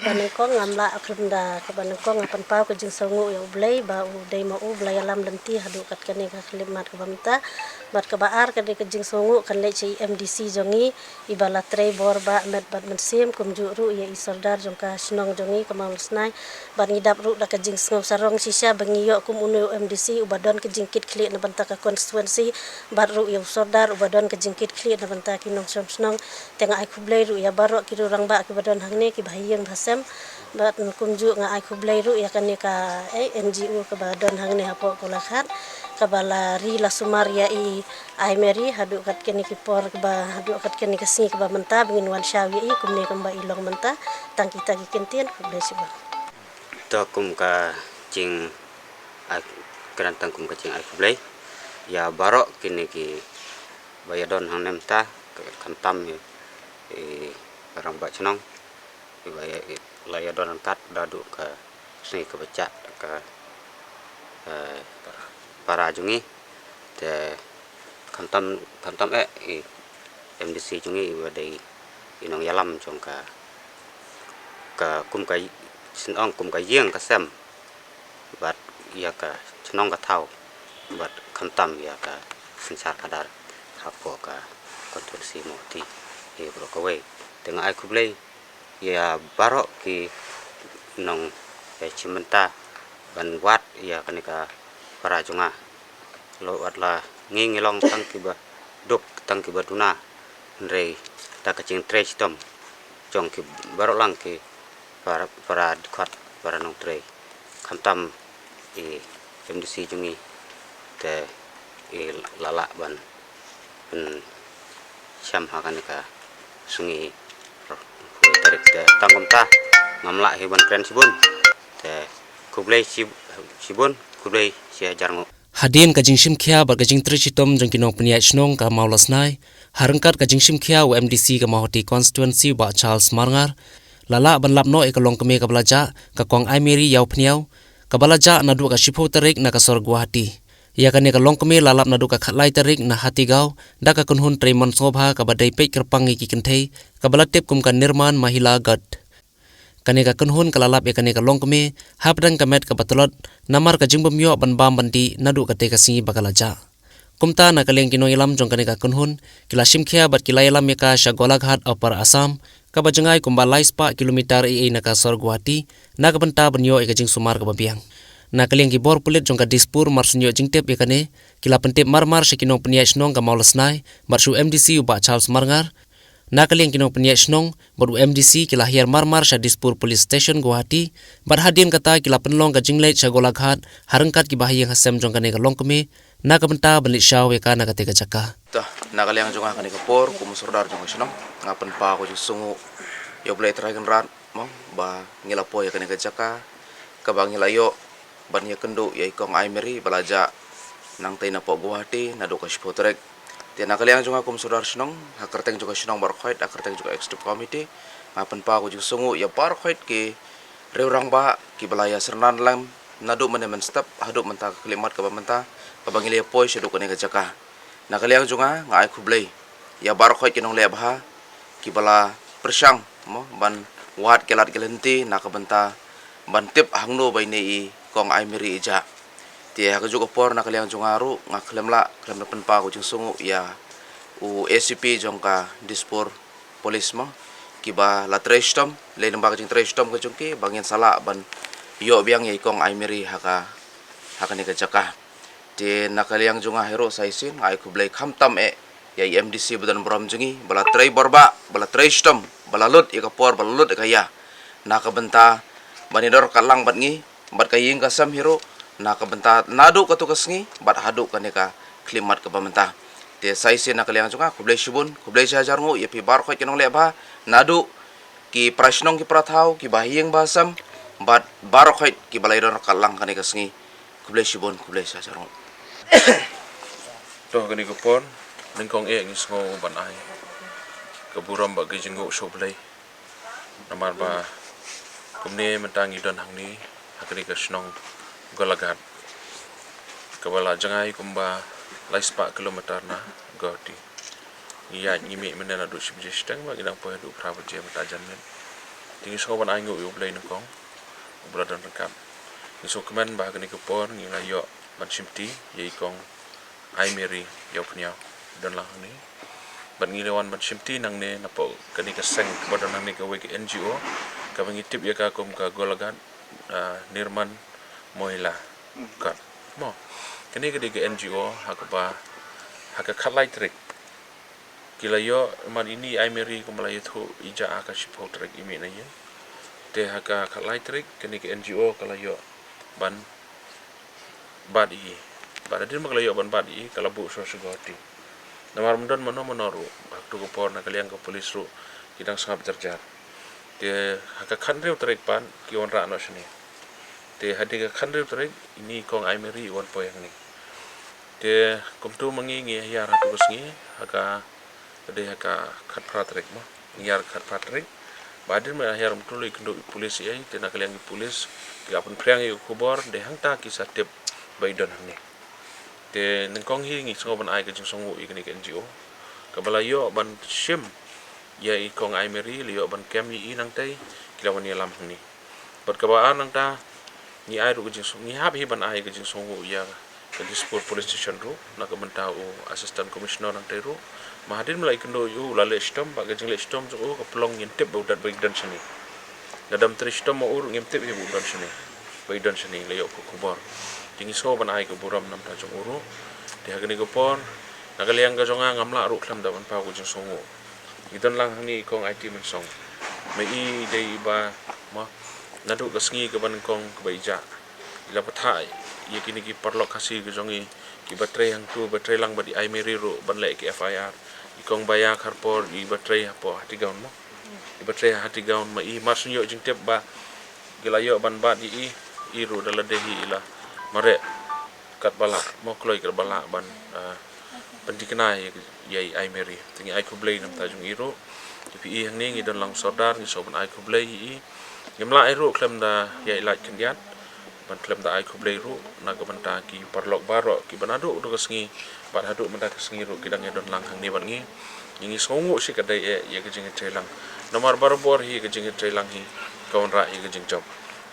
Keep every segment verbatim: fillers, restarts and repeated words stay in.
Ba nyngkong ngam lah khlem da kaba nyngkong nga pynpaw ka jingsngewnguh ïa U Blei ba u dei ma u ba la ïalam lynti haduh kat kane ka khyllipmat kaba mynta. Bad kaba ar ka dei ka jingsngewnguh kan leit sha i M D C jong ngi, iba la trei bor ba met bad mynsiem, kumjuh ruh ïa i sordar jong ka shnong jong ngi ka Mawlasnai. Bad ngi dap ruh da ka jingsngew sarong shisha ba ngi ïoh kum une u M D C uba don ka jingkitkhlieh na bynta ka constituency, bad ruh ïa u sordar uba don ka jingkitkhlieh na bynta ki nongshong shnong. Te nga ai khublei ruh ïa baroh ki rangbah kiba don hangne, kiba ha ïing ha sem. Bad kumjuh nga ai khublei ruh ïa kane ka, eh, N G O kaba don hangne hapoh Golaghat, kaba la ri la sumar ïa i Ai Mary haduh kat kane ki por kaba, haduh kat kane ka sngi kaba mynta ba ngin wan shaw ïa i kumne kumba i long mynta. Tang kita ki kyntien, khublei shibun. To kum ka jing ai, kren tang kum ka jing ai khublei ïa baroh kine kiba ïa don hangne mynta, khamtam ïa i rangbah shnong iba ïa, la ïa don ryngkat da duh ka sngi kaba jah ka, eh, para jong ngi. Te khamtam, khamtam eh i M D C jong ngi iba dei i nongïalam jong ka, ka kum ka shnong, kum ka ïing ka sem, bad ïa ka shnong ka thaw, bad khamtam ïa ka synshar khadar hapoh ka constituency Mawhati hi baroh kawei. Te nga ai khublei ïa baroh ki nong, eh, ïa shim bynta ban wad ïa kane ka para jong nga. Lo wat la ngi ngi long tang kiba duk, tang kiba duna, hynrei da ka jingtrei shitom jong ki baroh lang ki para, para dkhot, para nongtrei, khamtam i M D C jong ngi, te i la lah ban pynshem ha kane ka sngi phew tarik. Te tang kumta ngam lah hi ban kren shibun. Te khublei shi-, shibun, khublei shi hajar nguh. Hadien ka jingshim khia bad ka jingtrei shitom jong ki nongpynïaid shnong ka Mawlasnai ha ryngkat ka jingshim khia u M D C ka Mawhati constituency Bah Charles Marngar, la lah ban lap noh ïa ka longkmie kaba la jah, ka Kong Ai Mary Ïawphniaw, kaba la jah naduh ka shiphew tarik na ka sor Guwahati. Ïa kane ka longkmie la lap naduh ka khatlai tarik na Hatigaon da ka kynhun trei mon sngewbha kaba dei peit kyrpang ïa ki kynthei, kaba la tip kum ka Nirman Mahila Gutt. Kane ka kynhun ka la lap ïa kane ka longkmie hapdeng ka met kaba tlot namar ka jingbym ïoh ban bam ban dih naduh katei ka sngi ba ka la jah. Kumta na ka liang ki nongïalam jong kane ka kynhun ki la shim khia bad ki la ïalam ïa ka sha Golaghat, Upper Assam, kaba jngai kumba lai spah kilometer ei ei na ka sor Guwahati, na ka bynta ban ïoh ïa ka jingsumar kaba biang. Na ka liang ki bor pulit jong ka Dispur, mar shu ïoh jingtip ïa kane, ki la pyntip marmar sha ki nongpynïaid shnong ka Mawlasnai bad sha u M D C u Bah Charles Marngar. Na ka liang ki nongpynïaid shnong bad u M D C ki la hiar marmar sha Dispur Police Station, Guwahati, bad hadien kata ki la pynlong ka jingleit sha Golaghat ha ryngkat kiba ha ïing ha sem jong kane ka longkmie, na ka bynta ban leit shaw ïa ka na katei ka jaka. To, na ka liang jong nga ha kane ka por kum u sordar jong ka shnong, nga pynpaw ka jingsngewnguh ïa U Blei Trai Kynrad, mo, ba ngi la poi ha kane ka jaka kaba ngi la ïoh ban ïakynduh ïa i Kong Ai Mary ba la jah nangtei napoh Guwahati naduh ka shiphew tarik. Te na ka liang jong nga kum u sordar shnong, ha kyrteng jong ka shnong baroh khoit, ha kyrteng jong ka executive committee, nga pynpaw ka jingsngewnguh ïa baroh khoit ki riew rangbah kiba la ïa synran lem naduh mynne mynstep haduh mynta ka khyllipmat kaba mynta, kaba ngi la ïa poi shaduh kane ka jaka. Na ka liang jong nga, nga ai khublei ïa baroh khoit ki nongleh bha kiba la pyrshang, mo, ban wad ki lad ki lynti na ka bynta ban tip hangno ba ine i Kong Ai Mary i jah. Te ha kajuh ka por na ka liang jong nga ruh nga khlem lah khlem da pynpaw ka jingsngewnguh ïa u A C P jong ka Dispur Police, mo, kiba la trei shitom, lei lyngba ka jingtrei shitom ka jong ki ba ngin sa lah ban ïoh biang ïa i Kong Ai Mary ha ka, ha kane ka jaka. Te na ka liang jong nga hi ruh sa shisien nga ai khublei khamtam eh ïa i M D C ba don burom jong ngi, ba la trei bor bha, ba la trei shitom, ba la lut ïa ka por, ba la lut ïa ka ïa, na ka bynta ban ïadon ryngkat lang bad ngi bad ka ïing ka sem hi ruh, na ka bynta naduh katei ka sngi bad haduh kane ka khyllipmat kaba mynta. Te sa shisien na ka liang jong nga khublei shibun, khublei shi hajar nguh ïa phi baroh khoit ki nongleh bha, naduh ki para shnong ki para thaw, kiba ha ïing ba ha sem, bad baroh khoit kiba la ïadon ryngkat lang kane ka sngi. Khublei shibun, khublei shi hajar nguh. To ha kane ka por, nyngkong eh ngi sngew ban ai ka burom bad ka jingnguh sha U Blei. Namar ba kumne mynta ngi don hangne ha kane ka shnong Golaghat, kaba la jngai kumba lai spah kilometer na Guwahati. Ngi ïaid ngi mih mynne naduh shi baje shiteng bad ngi dang poi haduh phra baje mynta janmiet. Te ngi sngew ban ai nguh ïa U Blei nyngkong uba la don ryngkat. Ngi sngewkmen ba ha kane ka por ngi la ïoh ban shimti ïa i Kong Ai Mary Ïawphniaw, don lang hangne. Bad ngi la wan ban shimti nangne napoh kane ka seng kaba don hangne, kawei ka N G O kaba ngi tip ïa ka kum ka Golaghat, ah, Nirman Mohila Gat. Mo, kane ka dei ka N G O ha kaba ha ka khatlai tarik ki la ïoh, namar ine i Ai Mary kumba la ïathuh, i jah ha ka shiphew tarik i mih na ïing. Te ha ka khatlai tarik kane ka N G O ka la ïoh ban bat ïa i. Bad hadien ba ka la ïoh ban bat ïa i, ka la buh shuwa sha Guwahati. Namar ym don mano mano ruh ha kato ka por, na ka liang ka pulit ruh ki dang sngap jar jar. Te ha ka khathynriew tarik pat ki wanrah noh shane. Te hadien ka khathynriew tarik ine i Kong Ai Mary i wan poi hangne. Te kumto ma ngi ngi hiar ha kato ka sngi, ha ka, ka dei ha ka khatphra tarik mo. Ngi hiar khatphra tarik. Bad hadien ba hiar, ym tip la i kynduh i pulit ïa i, te na ka liang i pulit ki la pynphriang ïa ka khubor, te hangta ki sa tip ba i don hangne. Te nyngkong hi ngi sngew ban ai ka jingsngewnguh ïa kane ka N G O kaba la ïoh ban shim ïa i Kong Ai Mary, la ïoh ban kem ïa i, nangta ki la wan ïalam hangne. Bad kaba ar nangta, ngi ai ruh ka jingsngew, ngi hap hi ban ai ka jingsngewnguh ïa ka Dispur Police Station ruh, na ka bynta u Assistant Commissioner nangta ruh. Ma hadien ba la ïakynduh ïa u, u la leh shitom, bad ka jingleh shitom jong u ka pynlong ngin tip ba u don, ba i don shane. Lada ym trei shitom ma u ruh ngim tip hi ba u don shane, ba i don shane, la ïoh ka khubor. Te ngi sngew ban ai ka burom na ka bynta jong u ruh. Te ha kane ka por, na ka liang ka jong nga ngam lah ruh khlem da ban paw ka jingsngewnguh. Ngi don lang hangne i Kong Aiti Mynsong. Ma i dei iba, mo, naduh ka sngi kaba nyngkong kaba i jah, i la pathai ïa kine ki paralok Khasi ka jong ngi kiba trei hangto, ba trei lang bad i Ai Mary ruh ban leh ki F I R. I Kong Baya Kharpor iba trei hapoh Hatigaon mo. Iba trei ha Hatigaon, ma i mar shu ïoh jingtip ba ki la ïoh ban bat ïa i, i ruh da lade hi i la mareh katba lah, mo, kloi katba lah ban, ah, pynthikna ïa, ïa i Ai Mary. Te ngi ai khublei na ka bynta jong i ruh. Te phi i hangne ngi don lang u Sordar, ngi sngew ban ai khublei ïa i. Ngim lah ei ruh khlem da ïaid lait khyndiat ban khlem da ai khublei ruh na ka bynta ki paralok baroh kiba naduh kato ka sngi bad haduh mynta ka sngi ruh ki dang ïadon lang hangne bad ngi. Ngi sngewnguh shikatdei eh ïa ka jingïatreilang. Namar barabor hi ka jingïatreilang hi ka wanrah ïa ka jingjop.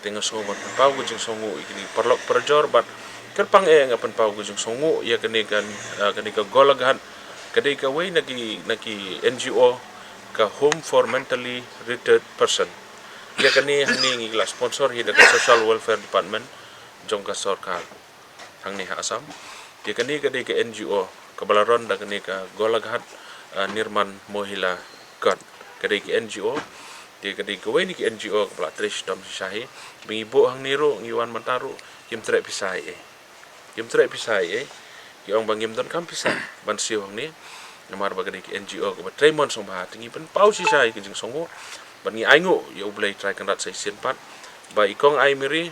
Te nga sngew ban pynpaw ka jingsngewnguh ïa kine ki paralok parajor bad kyrpang eh nga pynpaw ka jingsngewnguh ïa kane ka, ah, kane ka Golaghat, ka dei kawei na ki, na ki N G O, ka Home for Mentally Retarded Person. Ïa kane hangne ngi la sponsor hi da ka Social Welfare Department jong ka sorkar hangne ha Assam. Te kane ka dei ka N G O kaba la run da kane ka Golaghat, ah, Nirman Mohila Gat. Ka dei ka N G O. Te ka dei kawei na ki N G O kaba la trei shitom shisha hi. Ba ngi buh hangne ruh, ngi wan mynta ruh, kim treh pisa ei ei. Kim treh pisa ei ei. Ki ong ba ngim donkam pisa ban siew hangne. Namar ba ka dei ka N G O kaba trei mon sngewbha, te ngi pynpaw shisha ïa ka jingsngewnguh. Bad ngi ainguh ïa U Blei Trai Kynrad sa shisien pat ba i Kong Ai Mary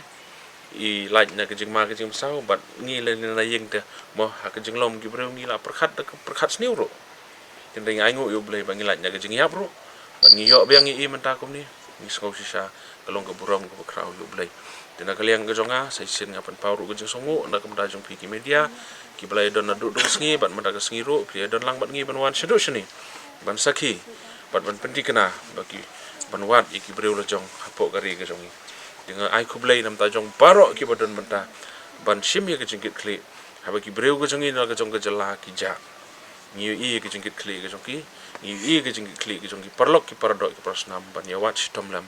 i lait na ka jingma ka jingpynsaw, bad ngi leh na ïing te, mo, ha ka jinglong ki briew ngi la pyrkhat da ka pyrkhat sniew ruh. Te ngi ainguh ïa U Blei ba ngi lait na ka jingïap ruh bad ngi ïoh biang ïa i mynta kumne. Ngi sngew shisha ka long ka burom kaba khraw ïa U Blei. Te na ka liang ka jong nga sa shisien nga pynpaw ruh ka jingsngewnguh na ka bynta jong phi ki media kiba la ïadon naduh ka sngi bad mynta ka sngi ruh phi ïadon lang bad ngi ban wan shaduh shane ban sakhi bad ban pynthikna ba ki, ban wad ïa ki briew la jong hapoh ka ri ka jong ngi. Te nga ai khublei na ka bynta jong baroh kiba don mynta ban shim ïa ka jingkitkhlieh, haba ki briew ka jong ngi na ka jong ka jylla ki jah. Ngi ïohi ïa ka jingkitkhlieh ka jong ki, ngi ïohi ïa ka jingkitkhlieh ka jong ki paralok ki paradoh ki parasnam ban ïawad shitom lem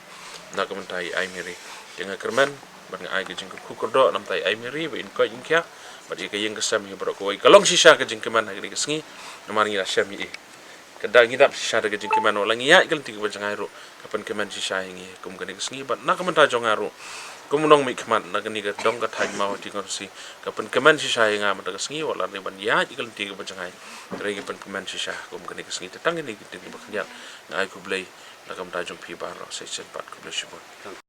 na ka bynta i Ai Mary. Te nga kyrmen bad nga ai ka jingkyrkhu kyrdoh na ka bynta i Ai Mary ba in koit in khiah bad ïa ka ïing ka sem hi baroh kawei. Ka long shisha ka jingkmen ha kane ka sngi namar ngi la shem ïa i. Ka dang ngi dap shisha da ka jingkmen, wat la ngi ïaid ka lynti kaba jngai ruh ka pynkmen shisha ïa ngi kum kane ka sngi. Bad na ka bynta jong nga ruh kum u nongmihkhmat na kane ka dong ka thaiñ Mawhati Constituency, ka pynkmen shisha ïa nga mynta ka sngi, wat la dei ban ïaid ka lynti kaba jngai, ka dei ka pynkmen shisha kum kane ka sngi. Te tang kine ki ktien kiba khyndiat, nga ai khublei na ka bynta jong phi baroh sa shisien pat, khublei shibun.